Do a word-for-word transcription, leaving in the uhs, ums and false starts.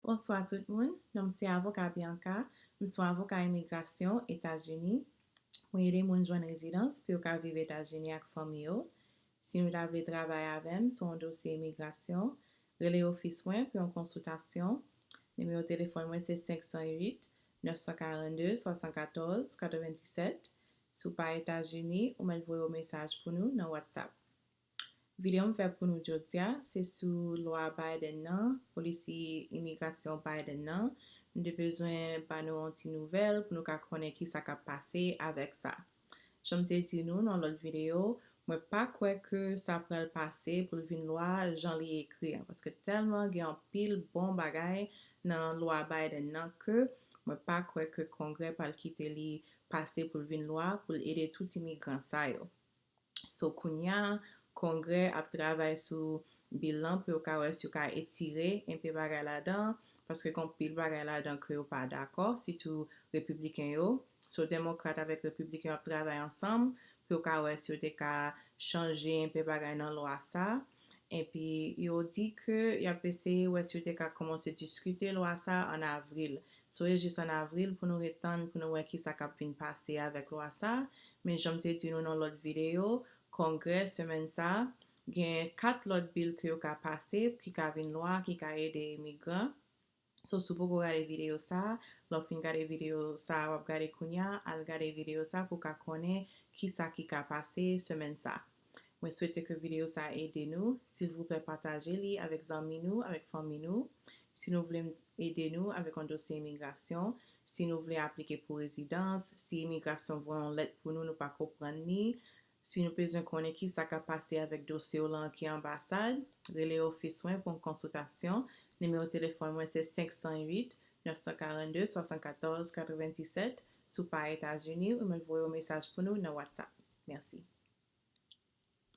Bonswa tout moun, non m se avoka Bianca, m se yon avoka imigrasyon Etazini. Mwen ede moun jwenn rezidans pou yo ka viv Etazini ak fanmi yo. Si nou ta vle travay avè m sou yon dosye imigrasyon, rele ofis mwen pou yon konsiltasyon. Nimewo telefòn mwen se senk san uit, nèf san karannde, swasannkatòz, katrevenndisèt. Si w pa Etazini, ou mèt voye yon mesaj pou nou nan WhatsApp. Videyo m fè pou nou jodi a, se sou lwa Biden nan, polisi imigrasyon Biden nan. M te bezwen ba nou yon ti nouvèl pou nou ka konnen kisa k ap pase avèk sa. Jan m te di nou nan lòt videyo, mwen pa kwè ke sa pral pase pou l vin lwa jan li ekri an, paske tèlman gen anpil bon bagay nan lwa Biden nan ke mwen pa kwè ke Kongrè pral kite li pase pou l vin lwa pou l ede tout imigran sa yo. So, kounye a, Kongrè ap travay sou bil lan pou yo ka wè si yo ka etire enpe bagay ladan, paske gen anpil bagay ladan ke yo pa dakò, sitou repibliken yo. So, demokrat avèk repibliken yo ap travay ansanm pou yo ka wè si yo te ka chanje enpe bagay nan lwa sa. Epi, yo di ke y ap eseye wè si yo te ka kòmanse diskite lwa sa an avril. So, e jis an avril pou nou ret tann pou nou wè kisa k ap vin pase avèk lwa sa. Men jan m te di nou nan lòt videyo, Kongrè, semèn sa, gen kat lòt bil ke yo ka pase, ki ka vin lwa, ki ka ede imigran. So, si w poko gade videyo sa, lè w fin gade videyo sa, w ap gade kounye a, al gade videyo sa pou w ka konnen kisa ki ka pase semèn sa. Mwen swete ke videyo sa ede nou. Silvouplè, pataje li avèk zanmi nou, avèk fanmi nou. Si nou vle ede nou avèk yon dosye imigrasyon, si nou vle aplike pou rezidans, si imigrasyon voye yon lèt pou nou, nou pa konprann li, si nou bezwen konnen kisa k ap pase avèk dosye w lan ki anbasad, rele ofis mwen pou yon konsiltasyon. Nimewo telefòn mwen se senk san uit, nèf san karannde, swasannkatòz, katrevenndisèt. Si w pa Etazini, ou mèt voye yon mesaj pou nou nan WhatsApp. Mèsi.